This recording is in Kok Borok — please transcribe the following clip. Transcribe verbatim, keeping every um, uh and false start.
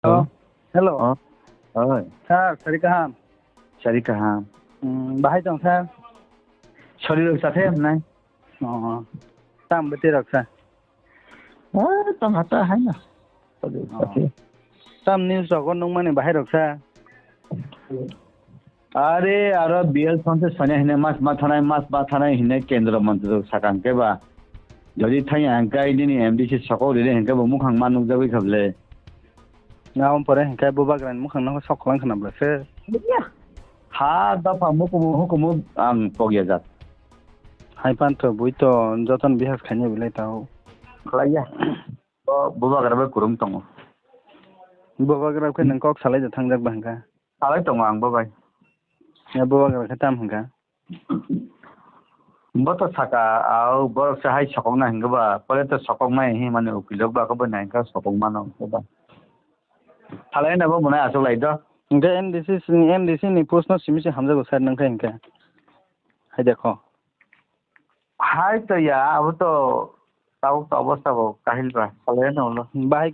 Oh, hello. Oh, oi. Sir, sari kaham. Sari kaham. Hmm, bahai tong, sir? Sari rok sathe nai. Oh, tam bete rok, sir? Ah, tam hata hai na. Sari rok sathe. Tam news rok nung mani bahai rok, sir? Are, aro B L Santosh Pania hine mas ma thanai, mas ma thanai hine kendro mantri rok sakang ke ba. Jodi thaya hingkai nini M D C sokok rire hingke bo mukhang ma nukjagwi kha ble. Aboni pore hingke bubagrani mukhang no sok kwlang khna ble se. Ha dopha mukumu hukumu ang pokya jat. Hai pan to bui to joton bihas khaina belai tao. Khlaiya. Bo bubagra bai kurum tongo. Bubagra khe nang kok salai da thangjak ba hingka. Salai tongo ang bo bai. Ya bubagra khe tam hingka. Bo to saka, au, borok se hai sokokna hingke ba, pore to sokoknai hi mani ukilok ba, khe bo nai kha sokokmano, khe ba. Salai na bo mwnai aswk lai do. Hingke M D C ni, M D C ni post no simi se hamjago sir nang khe hingke. Hai dekho. Hai to ya, abo to tabuk to obostha bo kahil ba, salai na ulo. Bahai